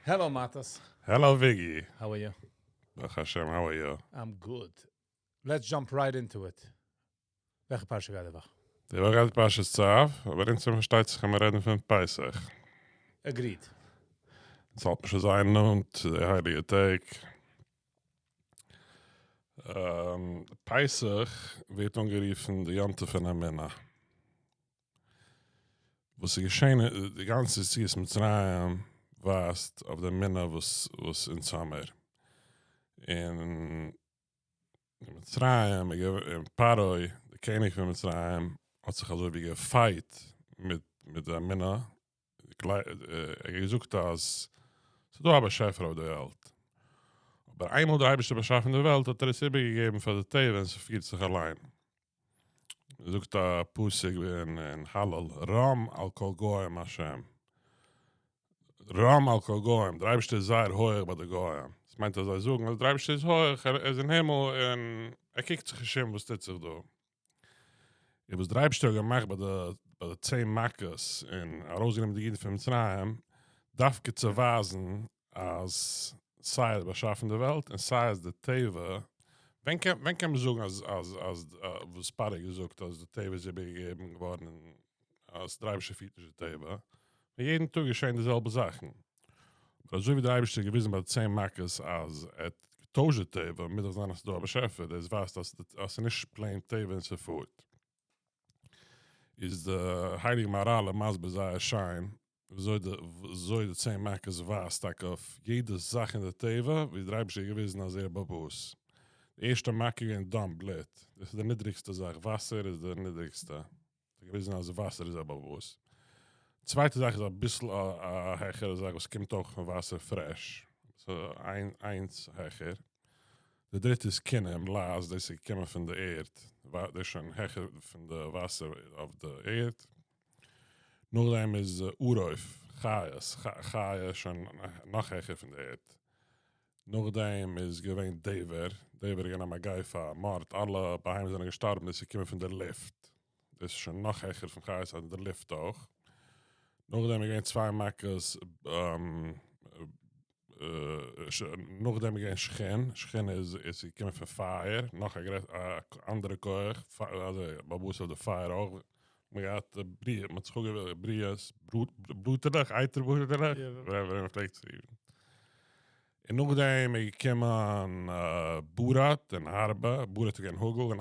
Hello, Matas. Hello, Viggy. How are you? ברוך השם, how are you? I'm good. Let's jump right into it. וועלכע פרשה גייט די וואך? די וואך גייט פרשת צו, אבער אונז פארשטייט זיך מיר רעדן פון פסח. Agreed. עס האלט שוין זייער נאנט צו די הייליגע טעג. פסח ווערט אנגערופן די יום טוב פון אמונה. וואס איז געשען, די גאנצע יציאת מצרים ווייזט אויף די אמונה וואס וואס אונז האמיר. אין מצרים, אין פרעה, די קעניג פון מצרים, האט זיך אזוי ווי גע fight מיט מיט די אמונה. ער האט געזאגט אז ס'איז דא א באשעפער אויף די וועלט. אבער איינמאל דער אייבערשטער באשאפן די וועלט, האט ער עס איבערגעגעבן פאר די טבע און ס'פירט זיך אליין. זאגט א פסוק אין הלל, רם על כל גוים השם. רם על כל גוים, דער אייבערשטער איז זייער הויעך ביי די גוים. דאס מיינט אז זיי זאגן אז דער אייבערשטער איז הויעך, ער איז אין הימל און ער קוקט זיך נישט אום וואס טוט זיך דא. און וואס דער אייבערשטער האט געמאכט ביי די 10 מכות און ארויסגענומען די אידן פון מצרים, דווקא צו ווייזן אז סיי ער האט באשאפן די וועלט און סיי אז די טבע, ווען קען מען זאגן אז וואס פרעה האט געזאגט אז די טבע איז איבערגעגעבן געווארן און אז דער אייבערשטער פירט נישט די טבע? ווען יעדן טאג געשען די זעלבע זאכן. אבער אזוי ווי דער אייבערשטער האט געוויזן ביי די 10 מכות אז ער האט געטוישט די טבע, מוז דאך זיין אז ס'איז דא א באשעפער, דאס ווייזט אז ס'איז נישט plain טבע און ס'פארט. איז די הייליגע מהר"ל מסביר זייער שיין וויאזוי די 10 מכות ווייזט טאקע אויף יעדע זאך אין די טבע, ווי דער אייבערשטער האט געוויזן אז ער איז בעל הבית. די ערשטע מכה געווען דם, בלוט. דאס איז די נידריגסטע זאך, וואסער איז די נידריגסטע. האט געוויזן אז וואסער איז א בעל הבית. צווייטע זאך איז אביסל א העכערע זאך וואס קומט אויך פון וואסער, פרעש. So איינס העכער. די דריטע איז כינים, לייז, דאס איז געקומען פון די ערד. דאס איז שוין העכער פון די וואסער אויף די ערד. נאכדעם איז ערוב, חיות, חיה שוין נאך העכער פון די ערד. נאכדעם איז געווען דבר, דבר איז געווען א מגיפה, א מארד, אלע בהמות זענען געשטארבן, דאס איז געקומען פון דער לופט. דאס איז שוין נאך העכער פון חיות, אז דער לופט אויך. נאכדעם איז געווען צוויי מכות, נאכדעם איז געווען שחין, שחין איז געקומען פון פייער, נאך א אנדערע כח, אזוי בעל הבית אויף די פייער אויך. מען געהאט בריאות, מען האט זיך אפגעוועלט בריאות, בלוטעלעך, אייטער בלוטעלעך, ווער מען פלעגט צו רופן. און נאכדעם איז געקומען ברד און ארבה, ברד איז געווען האגל און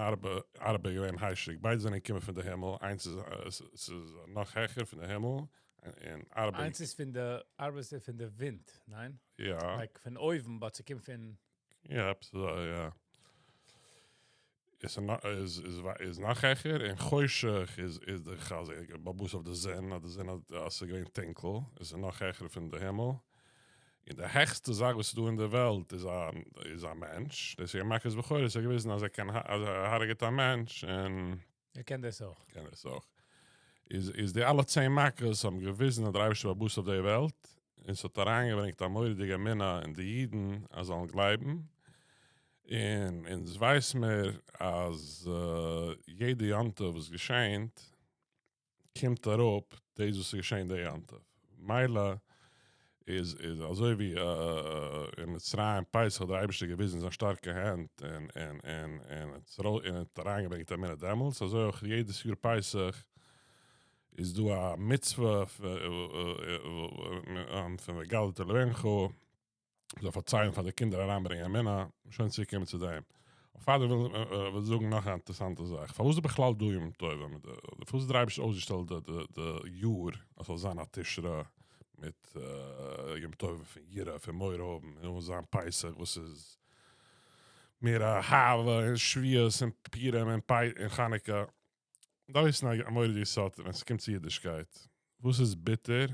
ארבה איז געווען היישעריק, ביידע זענען געקומען פון די הימל, איינס איז נאך העכער פון די הימל, און ארבה. איינס איז פון די, ארבה איז פון די ווינט, ניין? יא. Like פון אויבן, but ס'קומט פון. יא, עפעס אזוי, יא. איז נאך העכער, און חושך איז די חזק, בעל הבית אויף די זון, אז די זון האט, אז ס'איז געווען טונקל, איז נאך העכער פון די הימל. און די העכסטע זאך וואס איז דא אין די וועלט איז א מענטש. דאס איז מכת בכורות, ער האט געוויזן אז ער קען, אז ער הרג'עט א מענטש, און ער קען דאס אויך. קען דאס אויך. איז די אלע 10 מכות האבן געוויזן אז דער אייבערשטער בעל הבית אויף די וועלט, און ס'האט אריינגעברענגט א מורא'דיגע אמונה אין די אידן אז זאלן גלייבן. און אונז ווייס מיר אז יעדע יום טוב וואס געשענט, קומט אראפ דאס וואס איז געשען די יום טוב. מילא איז אזוי ווי אין מצרים פסח האט דער אייבערשטער געוויזן זיין שטארקע הענט און האט אריינגעברענגט אמונה דעמאלטס, אזוי אויך יעדעס יאר פסח איז דא א מצוה פון והגדת לבנך, זאל פארציילן פאר די קינדער אריינברענגען אמונה, שוין צוריקקומען צו דעם. פאר דעם וויל זאגן נאך א אינטערעסאנטע זאך. פארוואס איז בכלל דא יום טובים? פארוואס האט דער אייבערשטער אויסגעשטעלט די יאר אז ס'זאל זיין א תשרי מיט יום טובים פון יראה, פון מורא האבן, און זאל זיין פסח וואס איז מער אהבה און שבועות און פורים און חנוכה. דא איז א מורא'דיגע סוד ווען ס'קומט צו אידישקייט. וואס איז ביטער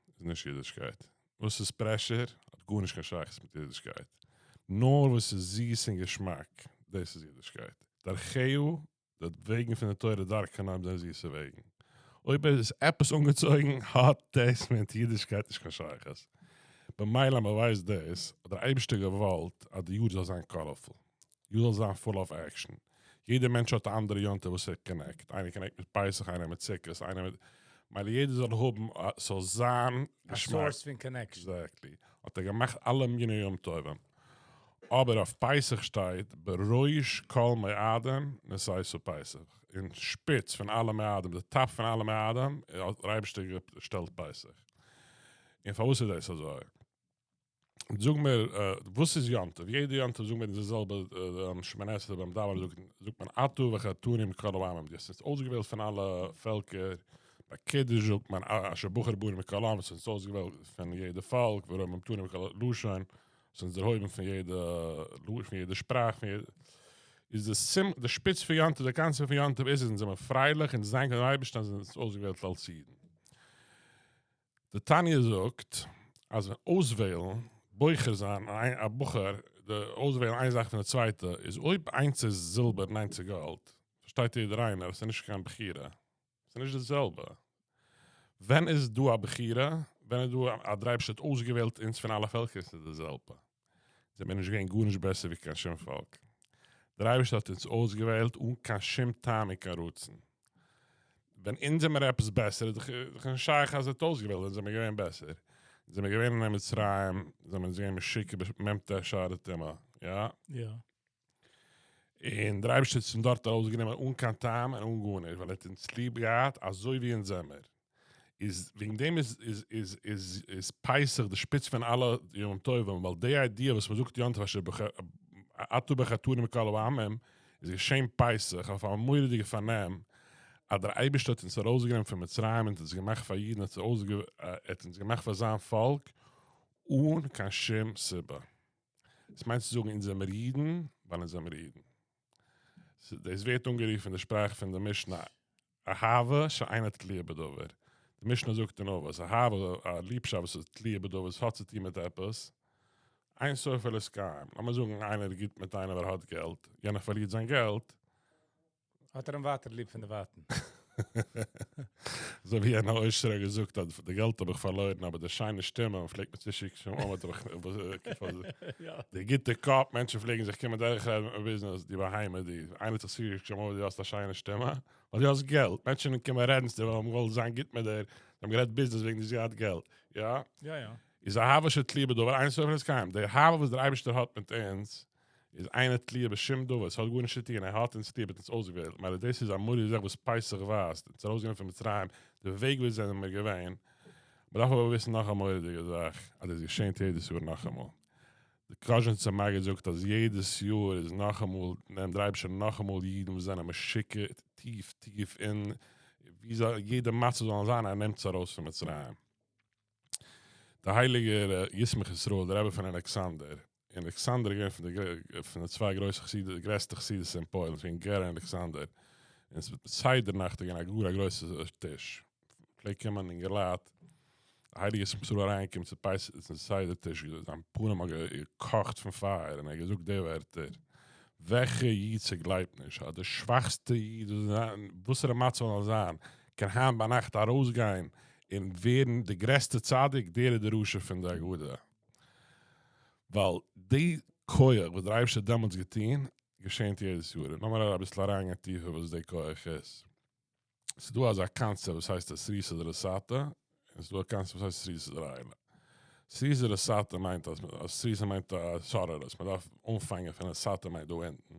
איז נישט אידישקייט. וואס איז pressure האט גארנישט קיין שייכות מיט אידישקייט. נאר וואס איז זיס און געשמאק, דאס איז אידישקייט. דרכיה, די וועגן פון די תורה דרכי נועם זענען זיסע וועגן. אויב איז עפעס אנגעצויגן, האט דאס מיט אידישקייט נישט קיין שייכות. במילא מען ווייסט דאס, האט דער אייבערשטער געוואלט אז די יאר זאל זיין colorful. יאר זאל זיין full of action. יעדער מענטש האט א אנדערע יום טוב וואס ער connect. איינער connect מיט פסח, איינער מיט סוכות, איינער מיט. מילא יעדער זאל האבן ס'זאל זיין א source פון connection. Exactly. האט ער געמאכט אלע מיני יום טובים. אבער אויף פסח שטייט בראש כל מועדים נסעת פסח. אין שפיץ פון אלע מועדים, די top פון אלע מועדים, האט דער אייבערשטער געשטעלט פסח. און פארוואס איז דאס אזוי? זאג מיר, וואס איז יום טוב? יעדע יום טוב זאגן מיר די זעלבע שמונה עשרה ביים דאווענען זאגט מען אתה בחרתנו מכל העמים, דו האסט אונז אויסגעוועלט פון אלע פעלקער, ביי קידוש זאגט מען אשר בחר בנו מכל עם, האסט אונז אויסגעוועלט פון יעדע פאלק, ורוממתנו מכל לשון, האסט אונז דערהויבן פון יעדע פון יעדע שפראך, פון יעדע, איז די סימ די שפיץ פון יום טוב, די קאנצעפט פון יום טוב איז אונז זעמיר פרייליך, אונז דאנקען דעם אייבערשטן אז ער האט אונז אויסגעוועלט אלס אידן. די תניא זאגט אז ווען אויסוועלן, בוחר זיין, א בחור, די אויסוועלן איין זאך פון די צווייטע, איז אויב איינס איז זילבער און איינס איז גאלד, פארשטייט יעדער איינער אז ס'איז נישט קיין בחירה, ס'איז נישט די זעלבע. ווען איז דא א בחירה? ווען איז דא אז דער אייבערשטער האט אויסגעוועלט אונז פון אלע פעלקער ס'איז די זעלבע. זענען מיר נישט געווען גארנישט בעסער ווי קיין שום פאלק. דער אייבערשטער האט אונז אויסגעוועלט אן קיין שום טעם און קיין רצון. ווען אונז זעמיר עפעס בעסער איז דאך נישט שייך אז ער האט אויסגעוועלט, אונז זעמיר געווען בעסער. אונז זעמיר געווען אין מצרים, זעמיר אונז געווען משוקע במ"ט שערי טומאה, יא? יא. און דער אייבערשטער האט אונז פון דארט ארויסגענומען אן קיין טעם און אן גארנישט, ווייל ער האט אונז ליב געהאט אזוי ווי אונז זעמיר. איז וועגן דעם איז איז איז איז איז פסח די שפיץ פון אלע ימים טובים, ווייל די idea וואס מ'זאגט יום טוב אשר בח אתה בחרתנו מכל העמים איז געשען פסח אויף א מורא'דיגע פארנעם, אז דער אייבערשטער האט אונז ארויסגענומען פון מצרים און אונז געמאכט פאר אידן, האט אונז געמאכט פאר זיין פאלק אן קיין שום סיבה. עס מיינט צו זאגן אונז זעמיר אידן ווייל אונז זעמיר אידן. דאס ווערט אנגערופן אין די שפראך פון די משנה אהבה שאינה תלויה בדבר. די משנה זאגט אין אבות, אהבה, א ליבשאפט וואס איז תלויה בדבר, וואס האט צו טון מיט עפעס, אין סופה להתקיים. לאמיר זאגן איינער איז גוט מיט איינער ווייל ער האט געלט, יענער פארלירט זיין געלט, האט ער אים ווייטער ליב פון די ווייטן. אזוי ווי יענער עושר האט געזאגט אז די געלט האב איך פארלוירן אבער די שיינע שטימע און פלעגט מיר צושיקן שם עמוד האב איך די גוטע קאפ מענטשן פלעגן זיך קומען דורכרעדן מיט מיר ביזנעס די בהמה די איינער האט זיך צוגעשיקט שם עמוד דו האסט א שיינע שטימע ווייל דו האסט געלט מענטשן קומען רעדן צו דיר ווייל האבן געוואלט זיין גוט מיט דיר זיי האבן גערעדט ביזנעס וועגן דו האסט געהאט געלט יא? יא יא. איז אהבה שתלויה בדבר אין סופה להתקיים די אהבה וואס דער אייבערשטער האט מיט אונז איז אינה תלויה בשום דבר, עס האט גארנישט צו טון, ער האט אונז ליב, ער האט אונז אויסגעוועלט, מילא דאס איז א מורא'דיגע זאך וואס פסח ווייזט, אונז ארויסגענומען פון מצרים, די וועג ווי זענען מיר געווען, מען דארף אבער וויסן נאך א מורא'דיגע זאך, אז דאס געשענט יעדעס יאר נאכאמאל, די קאזשניצער מגיד זאגט אז יעדעס יאר איז נאכאמאל, נעמט דער אייבערשטער נאכאמאל אידן וואס זענען משוקע טיף טיף אין ווי זיי יעדע מצב זאלן זיין, ער נעמט זיי ארויס פון מצרים. דער הייליגער ישמח ישראל, דער רבי פון אלכסנדר, און אלכסנדר איז געווען פון די פון די צוויי גרויסע חסידות, די גרעסטע חסידות אין פוילן, ס'איז געווען גער און אלכסנדר, און סדר נאכט איז געווען א גאר א גרויסע טיש, פלעגט קומען אינגעלייט, דער הייליגער ישמח ישראל אריינגעקומען צו פסח צום סדר טיש, זיין פנים האט געקאכט פון פייער, און ער האט געזאגט די ווערטער, וועלכע איד ס'גלייבט נישט אז די שוואכסטע איד וואסערע מצב זאל זיין, קען היינט ביינאכט ארויסגיין און ווערן די גרעסטע צדיק, דער איז די רשע פון די הגדה. ווייל די כח וואס דער אייבערשטער האט דעמאלטס געטון, געשענט יעדעס יאר. און לאמיר אביסל אריינגיין טיפער וואס די כח איז. ס'איז דא אזא קאנצעפט וואס הייסט אתערותא דלתתא, און ס'איז דא א קאנצעפט וואס הייסט אתערותא דלעילא. אתערותא דלתתא מיינט אז אתערותא מיינט א התעוררות, מ'דארף אנפאנגען פון אתתא מיינט דא אונטן.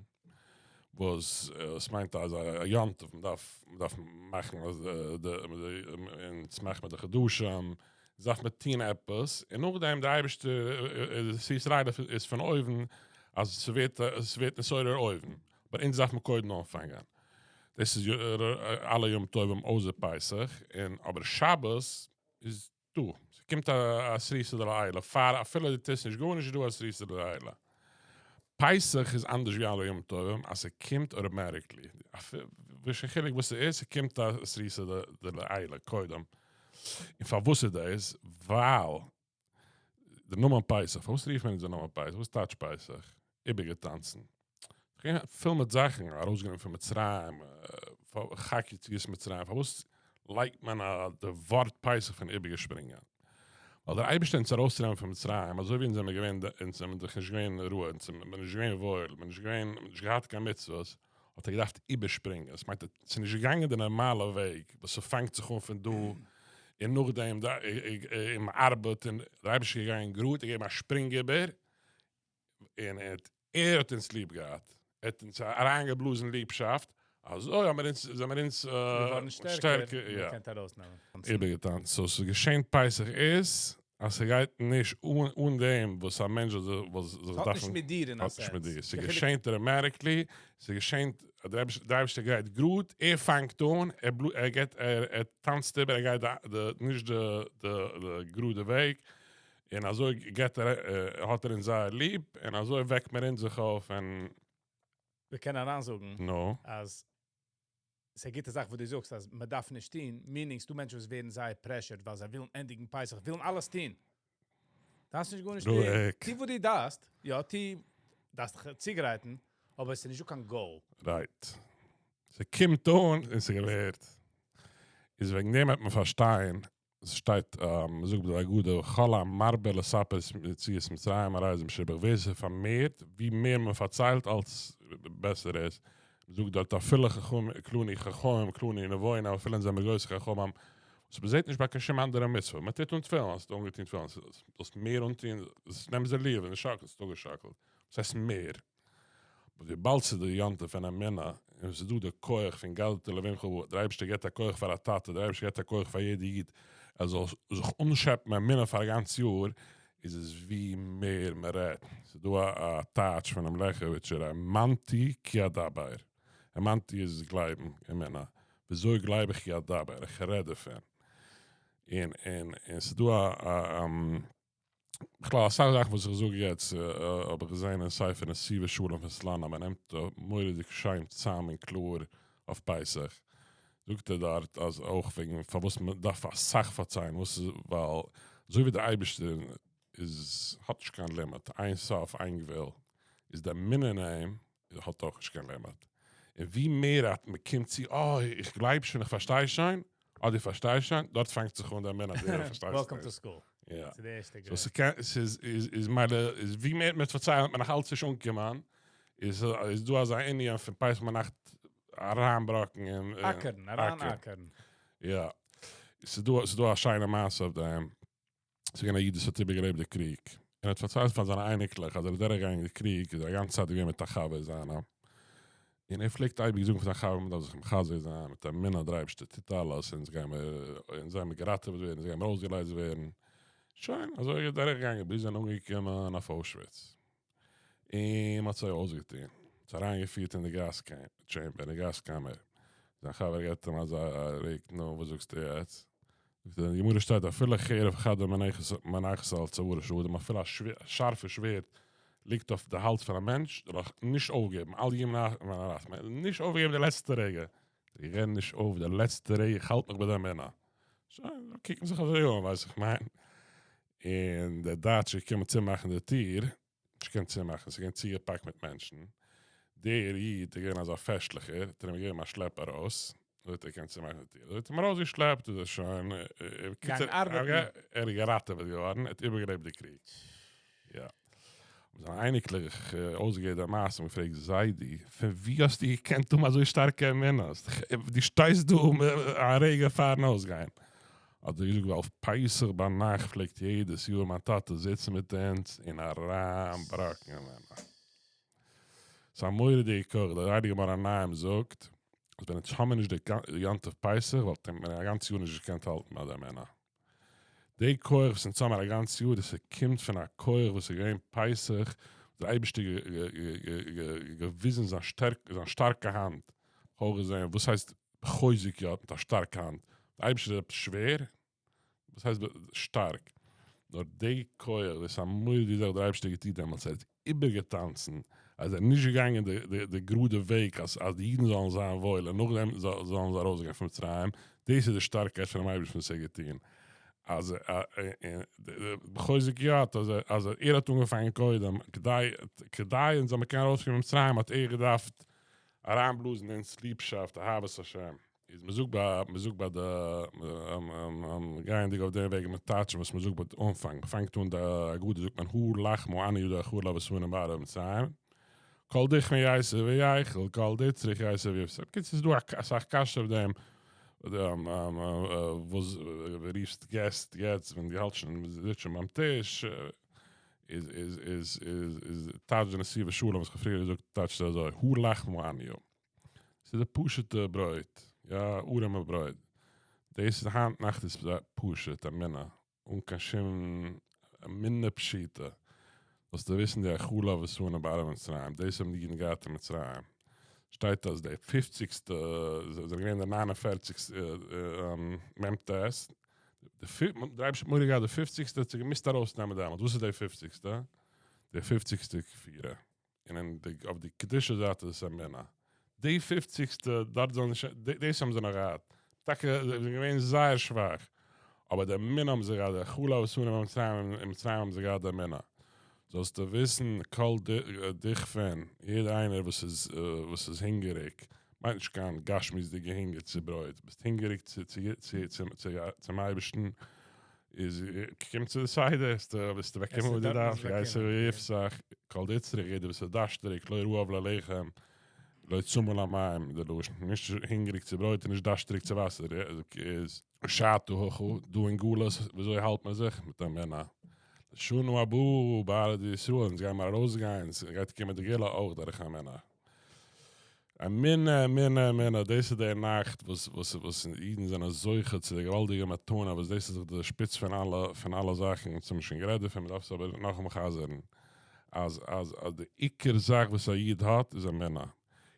וואס עס מיינט אז א יום טוב מען דארף מען דארף מאכן אז די אונז מאכט מען די חדשים, דארף מען טון עפעס, און נאכדעם די אייבערשטער אתערותא דלעילא איז פון אויבן אז ס'ווערט ס'ווערט נתעורר אויבן, אבער אונז דארף מען קודם אנפאנגען, דאס איז אלע יום טובים אויסער פסח, און אבער שבת איז דא, ס'קומט א אתערותא דלעילא, פאר אפילו דו טוסט נישט גארנישט איז דא אתערותא דלעילא. פסח איז אנדערש ווי אלע ימים טובים אז ס'קומט automatically, נישט קיין חילוק וואס ס'איז, ס'קומט א אתערותא דלעילא קודם. און פארוואס איז דאס? ווייל די נאמען פסח, פארוואס רופט מען אונז די נאמען פסח? וואס טייטש פסח? איבערגעטאנצן. פול מיט זאכן, ארויסגענומען פון מצרים, חג יציאת מצרים, פארוואס לייגט מען די ווארט פסח פון איבערגעשפרינגען? ווייל דער אייבערשטער אונז ארויסצונעמען פון מצרים, אזוי ווי אונז זעמיר געווען, אונז זעמיר דאך נישט געווען ראוי, אונז זעמיר נישט געווען וואויל, מיר נישט געווען, נישט געהאט קיין מצוות, האט ער געדארפט איבערשפרינגען, עס מיינט עס איז נישט געגאנגען די נארמאלע וועג וואס ס'פאנגט זיך אן פון דא און נאכדעם און מ'ארבעט און דער אייבערשטער איז געגאנגען גראד און געגעבן א שפרינג איבער און ער האט אונז ליב געהאט, ער האט אונז אריינגעבלאזן ליבשאפט, אזוי האמיר אונז, זעמיר אונז געווארן שטערקער און געקענט ארויסנעמען. איבערגעטאנצט, so ס'איז געשען פסח איז אז ס'גייט נישט אן אן דעם וואס א מענטש זאל זיך דארפן. ס'האט נישט מיט דיר אין א סענס. האט נישט מיט דיר, ס'איז געשען dramatically, ס'איז געשען, דער אייבערשטער גייט גראד, ער פאנגט אן, ער געט, ער טאנצט איבער, ער גייט די, נישט די גראדע וועג, און אזוי געט ער, האט ער אונז זייער ליב, און אזוי וועקט מיר אונז זיך אויף און. מיר קענען אריינזאגן אז ס'איז א גוטע זאך וואס דו זאגסט אז מ'דארף נישט טון, meaning ס'דא מענטשן וואס ווערן זייער pressured ווייל זיי ווילן ענדיגן פסח, ווילן אלעס טון. דארפסט נישט גארנישט טון, טו וואס דו דארפסט, יא טו, דארפסט דיך צוגרייטן, אבער עס איז נישטא קיין goal. Right. ס'קומט אן און ס'געווערט. איז וועגן דעם וועט מען פארשטיין עס שטייט, מ'זאגט ביי די הגדה, כל המרבה לספר יציאת מצרים הרי זה משובח, ווער ס'פארמערט, ווי מער מ'פארציילט אלץ בעסער איז, מ'זאגט דארט אפילו חכמים כלני חכמים כלני נבונים אפילו אונז זעמיר גרויסע חכמים, וואס מ'זעט נישט ביי קיין שום אנדערע מצוה, מ'טוט אן תפילין, האסט אנגעטון תפילין, זאלסט מער אנטון, נעם זיי ליב און שאקל, ס'איז אפגעשאקלט, וואס הייסט מער? אבער וויבאלד ס'איז די יום טוב פון אמונה, און ס'איז דא די כח פון והגדת לבנך, דער אייבערשטער געבט א כח פאר א טאטע, דער אייבערשטער געבט א כח פאר יעדע איד, ער זאל זיך אנשעפן אמונה פאר א גאנץ יאר, איז עס ווי מער מען רעדט. ס'איז דא א טייטש פונעם לעכעוויטשער, האמנתי כי אדבר. האמנתי איז גלייבן, אמונה. וויאזוי גלייב איך כי אדבר? איך רעד דערפון. און און און ס'איז דא א. בכלל אסאך זאכן וואס איך זאג יעצט האב איך געזען אין ספר נתיבות שלום פון סלאנים, ער נעמט מורא'דיג שיין צאם און קלאר אויף פסח, זאגט ער דארט אז אויך וועגן פארוואס מען דארף אסאך פארציילן, וואס איז ווייל אזוי ווי דער אייבערשטער איז האט נישט קיין limit, אין סוף אין גבול, איז די אמונה אין אים האט אויך נישט קיין limit. און ווי מער מען קומט צו, אה, איך גלייב שוין, איך פארשטיי שוין, אה, דו פארשטייסט שוין, דארט פאנגט זיך אן די אמונה אז דו פארשטייסט נישט. Welcome to school. יא. צו די ערשטע grade. So ס'קען, ס'איז, איז, איז מילא, איז ווי מער מ'וועט פארציילן וועט מען נאך אלץ נישט אנקומען, איז, איז דא אזא ענין פון פסח ביינאכט אריינבראקן און. אקערן, אריינאקערן. יא. ס'איז דא, ס'איז דא א שיינע מעשה אויף דעם. ס'איז געווען א איד וואס האט איבערגעלעבט די קריג, און ער האט פארציילט פאר זיינע אייניקלעך אז ער איז דורכגעגאנגען די קריג, איז ער א גאנצע צייט געווען מיט א חבר זיינע, און ער פלעגט אייביג זאגן פאר זיין חבר מ'דארף זיך מחזק זיין מיט אמונה, דער אייבערשטער טוט אלעס, אונז גיימער, אונז גיימער געראטעוועט ווערן, אונז גיימער אויסגעלייזט ווערן, שוין, אזוי איז ער דורכגעגאנגען ביז זיי זענען אנגעקומען אויף אוישוויץ, און מ'האט זיי אויסגעטון, מ'האט זיי אריינגעפירט אין די gas chamber, אין די גאז קאמער, זיין חבר געבט אים אזא רוק, נו, וואס זאגסטו יעצט? זאגט ער, אין די גמרא שטייט אפילו חרב חדה מונחת על צווארו של אדם, אפילו א שארפע שווערד ליגט אויף די האלז פון א מענטש, זאל איך נישט אויפגעבן, אל ימנע נישט אויפגעבן די לעצטע רגע, איך געב נישט אויף די לעצטע רגע, איך האלט מיך ביי די אמונה. שוין, זיי קוקן זיך אזוי אן, ווייס איך מיין. און דער דייטש איז געקומען צומאכן די טיר, נישט געקענט צומאכן, ס'איז געווען צוגעפאקט מיט מענטשן. דער איד איז געווען אזא פעשליכער, האט ער אים געגעבן א שלעפ ארויס, אזוי האט ער געקענט צומאכן די טיר. אזוי האט ער אים ארויסגעשלעפט, איז ער שוין, בקיצור, ער איז געראטעוועט געווארן, ער האט איבערגעלעבט די קריג. יא. האבן זיינע אייניקלעך אויסגעהערט די מעשה און געפרעגט, זיידי, פון וואו האסטו געקענט האבן אזוי שטארקע אמונה? דו שטייסט דא א רגע פארן אויסגיין. האט ער געזאגט, ווייל פסח ביינאכט פלעגט יעדעס יאר מיין טאטע זיצן מיט אונז און אריינבראקן אמונה. ס'איז א מורא'דיגע כח, דער הייליגער מאור עיניים זאגט, אז ווען אונז האמיר נישט די יום טוב פסח וואלט מען א גאנץ יאר נישט געקענט האלטן ביי די אמונה. די כח וואס אונז האמיר א גאנץ יאר, דאס קומט פון א כח וואס איז געווען פסח, וואס דער אייבערשטער געוויזן זיין שטארקע האנט, אויך געזען וואס הייסט חוזק יד מיט א שטארקע האנט, דער אייבערשטער איז עפעס שווער? וואס הייסט שטארק? נאר די כח, דאס איז א מורא'דיגע זאך דער אייבערשטער האט געטון דעמאלטס, ער האט איבערגעטאנצן, אז ער איז נישט געגאנגען די גראדע וועג אז אז די אידן זאלן זיין וואויל און נאכדעם זאלן זיי ארויסגיין פון מצרים, דאס איז די שטארקייט פונעם אייבערשטן וואס ער האט געטון, אז בחוזק יד אז אז ער האט אנגעפאנגען קודם, כדי כדי אונז זאל מען קענען ארויסקומען פון מצרים האט ער געדארפט אריינבלאזן אונז ליבשאפט אהבת השם. איז מ'זאגט ביי, מ'זאגט ביי די, גייענדיג אויף דעם וועג מיט טייטשן וואס מ'זאגט ביי די אנפאנג, מ'פאנגט אן די הגדה זאגט מען הא לחמא עניא דאכלו אבותינו בארעא מצרים, כל דכפין ייתי וייכול, כל דצריך ייתי ויפסח. בקיצור, ס'איז דא אסאך קשיות אויף דעם, וואס רופסט געסט יעצט ווען דו האלטסט שוין, מ'זיצט שוין ביים טיש, איז איז איז איז איז טייטש די נתיבות שלום וואס כ'האב פריער געזאגט טייטשט ער אזוי, הא לחמא עניא. ס'איז די פשוט'ע ברויט, יא, ארעמע ברויט. דאס איז היינט נאכט איז פשוט אמונה, אן קיין שום אמונה פשוטה. זאלסטו וויסן די האכלה אבותינו בארעא דמצרים, דאס האבן די אידן געהאט אין מצרים. שטייט אז די פופציגסטע, זיי זענען געווען די ניין און פערציגסטע מ ט, דער אייבערשטער האט מורא געהאט די פופציגסטע האט זיי געמוזט ארויסנעמען דעמאלט, וואס איז די פופציגסטע? די פופציגסטע כפירה. און אין די אויף די קדושה זייט איז עס אמונה. די פופציגסטע דארט זאלן נישט דאס האבן זיי נאך געהאט. טאקע זיי זענען געווען זייער שוואך. אבער די אמונה האבן זיי געהאט די האכלה אבותינו במצרים אין מצרים האבן זיי געהאט די אמונה. זאלסטו וויסן כל דכפין יעדער איינער וואס איז וואס איז הונגעריג מיינט נישט קיין גשמיות'דיגע הונגער צו ברויט ביסט הונגעריג צו צו צו צו צום אייבערשטן איז קום צו די סדר, וועסטו באקומען וואס דו דארפסט, ייתי ויפסח, כל דצריך, יעדער וואס איז דארשטעריג, לא רעב ללחם, לא צמא למים, די לשון, נישט הונגעריג צו ברויט און נישט דארשטעריג צו וואסער, איז השתא הכא, דא אין גלות, וויאזוי האלט מען זיך? מיט אמונה. לשנה הבאה בארעא דישראל, אונז גיימער ארויסגיין, ס'גייט קומען די גאולה אויך דורך אמונה. אמונה אמונה אמונה, דאס איז די נאכט וואס וואס וואס אידן זענען זוכה צו די געוואלדיגע מתנה וואס דאס איז דאך די שפיץ פון אלע פון אלע זאכן, אונז האבן שוין גערעדט דערפון, מ'דארף עס אבער נאכאמאל חזר'ן, אז אז אז די עיקר זאך וואס א איד האט איז אמונה,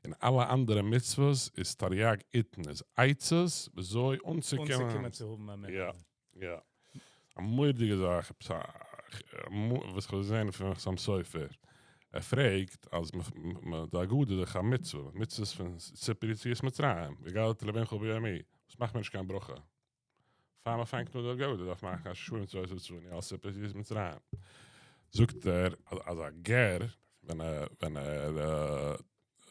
און אלע אנדערע מצוות איז תריג עיתין, איז עצות וויאזוי אנצוקומען אנצוקומען צו האבן אמונה. יא יא. א מורא'דיגע זאך, עפעס א וואס כ'האב געזען פון חתם סופר, ער פרעגט אז די הגדה איז דאך א מצוה, מצוות פון סיפור יציאת מצרים, והגדת לבנך ביום ההוא, וואס מאכט מען נישט קיין ברכה? פאר מען פאנגט אן די הגדה דארף מען מאכן אשר שערי מצוותיו צונו על סיפור יציאת מצרים. זאגט ער אז א גר ווען ער ווען ער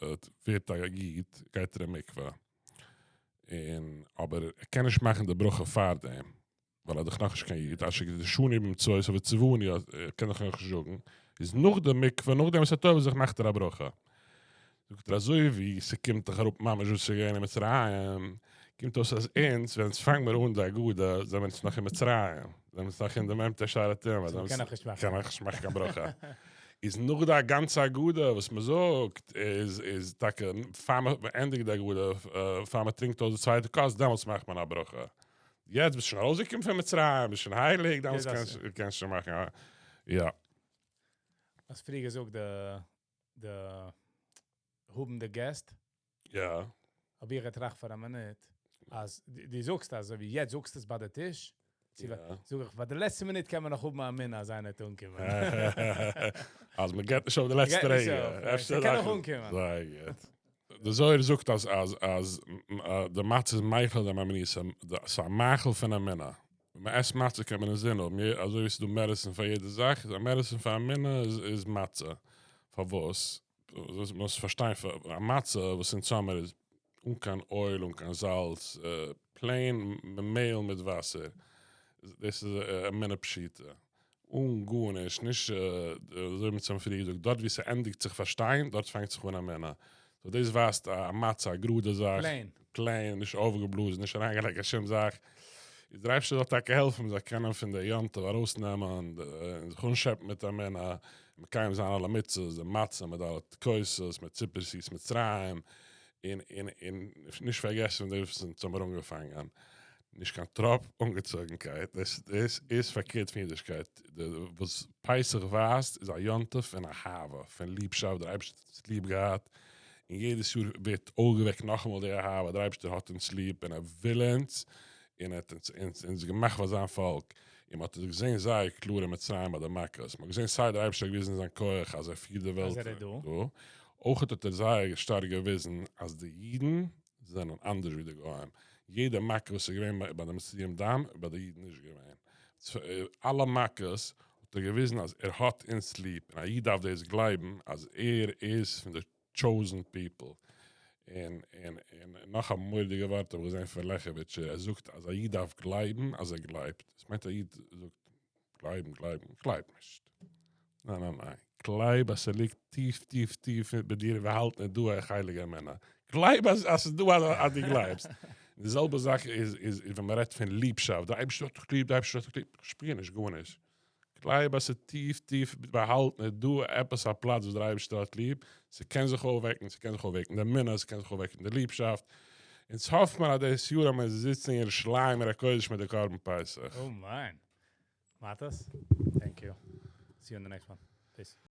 ווערט א איד גייט ער אין מקווה, און אבער ער קען נישט מאכן די ברכה פארדעם, ווייל ער איז דאך נאכנישט קיין איד, אשר קדשנו במצוותיו וצונו, ער קען דאך נאכנישט זאגן, איז נאך די מקווה, נאכדעם וואס ער טובל'ט זיך מאכט ער א ברכה. זאגט ער אזוי ווי ס'קומט דאך אראפ ממש וואס ס'איז געווען אין מצרים, קומט אויס אז אונז ווען אונז פאנג מיר אן די הגדה זעמיר אונז נאך אין מצרים, זעמיר אונז נאך אין די מ ט שערי טומאה, סאו מ'קען נאכנישט מאכן. קען נאכנישט מאכן קיין ברכה. איז נאך די גאנצע הגדה וואס מ'זאגט איז איז טאקע פאר מ'ענדיגט די הגדה, פאר מ'טרינקט אויס די צווייטע כוס, דעמאלטס מאכט מען א ברכה. יעצט ביסט שוין ארויסגעקומען פון מצרים, ביסט שוין הייליג, דעמאלטס קענסטו שוין מאכן א, יא. האסט פריער געזאגט די די האבן די געסט. יא. האב איך געטראכט פאר א מינוט אז דו זאגסט אזוי ווי יעצט זאגסטו עס ביי די טיש, זאג איך ביי די לעצטע מינוט קען מען נאך האבן א אמונה אז איינער וועט אנקומען. אז מען געבט נישט אויף די לעצטע רגע. אפשר קען נאך אנקומען. זייער גוט. די זוהר זאגט אז אז אז די מצה איז מיכלא דמהימנותא, ס'איז א מאכל פון אמונה. ווען מען עסט מצה קען מען אינזין האבן, אזוי ווי ס'איז דא medicine פאר יעדע זאך, איז א medicine פאר אמונה איז מצה. פארוואס? מוזט פארשטיין, א מצה וואס אונז האמיר איז אן קיין oil, אן קיין זאלץ, plain מעהל מיט וואסער, דאס איז אמונה פשוטה, אן גארנישט, נישט אזוי ווי מיר האבן פריער געזאגט, דארט ווי ס'ענדיגט זיך פארשטיין, דארט פאנגט זיך אן אמונה, so דאס ווייזט א מצה, א גראדע זאך, plain, נישט אויפגעבלאזן, נישט אריינגעלייגט קיין שום זאך, איז דער אייבערשטער זאל טאקע העלפן מ'זאל קענען פון די יום טוב ארויסנעמען און זיך אנשעפן מיט אמונה, מקיים זיין אלע מצוות, די מצה מיט אלע כוסות, מיט סיפור יציאת מצרים, און און און נישט פארגעסן פון דעם וואס אונז האמיר אנגעפאנגען, נישט קיין טראפ אנגעצויגנקייט, דאס דאס איז פארקערט פון אידישקייט, וואס פסח ווייזט איז א יום טוב פון אהבה, פון ליבשאפט, דער אייבערשטער האט אונז ליב געהאט, און יעדעס יאר ווערט אויפגעוועקט נאכאמאל די אהבה, דער אייבערשטער האט אונז ליב און ער וויל אונז, און ער האט אונז אונז געמאכט פאר זיין פאלק, און מען האט עס געזען זייער קלאר אין מצרים ביי די מכות, מען האט געזען סיי דער אייבערשטער האט געוויזן זיין כח אז ער פירט די וועלט דא, אויך האט ער זייער שטארק געוויזן אז די אידן זענען אנדערש ווי די גוים, יעדע מכה וואס איז געווען ביי די מצריים דם איז ביי די אידן נישט געווען, אלע מכות האט ער געוויזן אז ער האט אונז ליב, און א איד דארף דאס גלייבן אז ער איז פון די chosen people. און און און נאך א מורא'דיגע ווארט האב איך געזען פון לעכעוויטשער, ער זאגט אז א איד דארף גלייבן אז ער גלייבט. וואס מיינט א איד זאגט גלייבן גלייבן? איך גלייב נישט. ניין ניין ניין. גלייב אז ס'ליגט טיף טיף טיף ביי דיר באהאלטן איז דא א חלק אמונה. גלייב אז אז ס'איז דא אז אז דו גלייבסט. די זעלבע זאך איז איז ווען מ'רעדט פון ליבשאפט, דער אייבערשטער האט דיך ליב, דער אייבערשטער האט דיך ליב, כ'שפיר נישט גארנישט. גלייב אז ס'איז טיף טיף באהאלטן איז דא עפעס א פלאץ וואס דער אייבערשטער האט ליב, ס'קען זיך אויפוועקן, ס'קען זיך אויפוועקן די אמונה, ס'קען זיך אויפוועקן די ליבשאפט. אונז האף מיר אז דאס יאר אז מיר זיצן אין ירושלים עיר הקודש מיט די קרבן פסח. אמן. Matas, thank you. See you in the next one. Peace.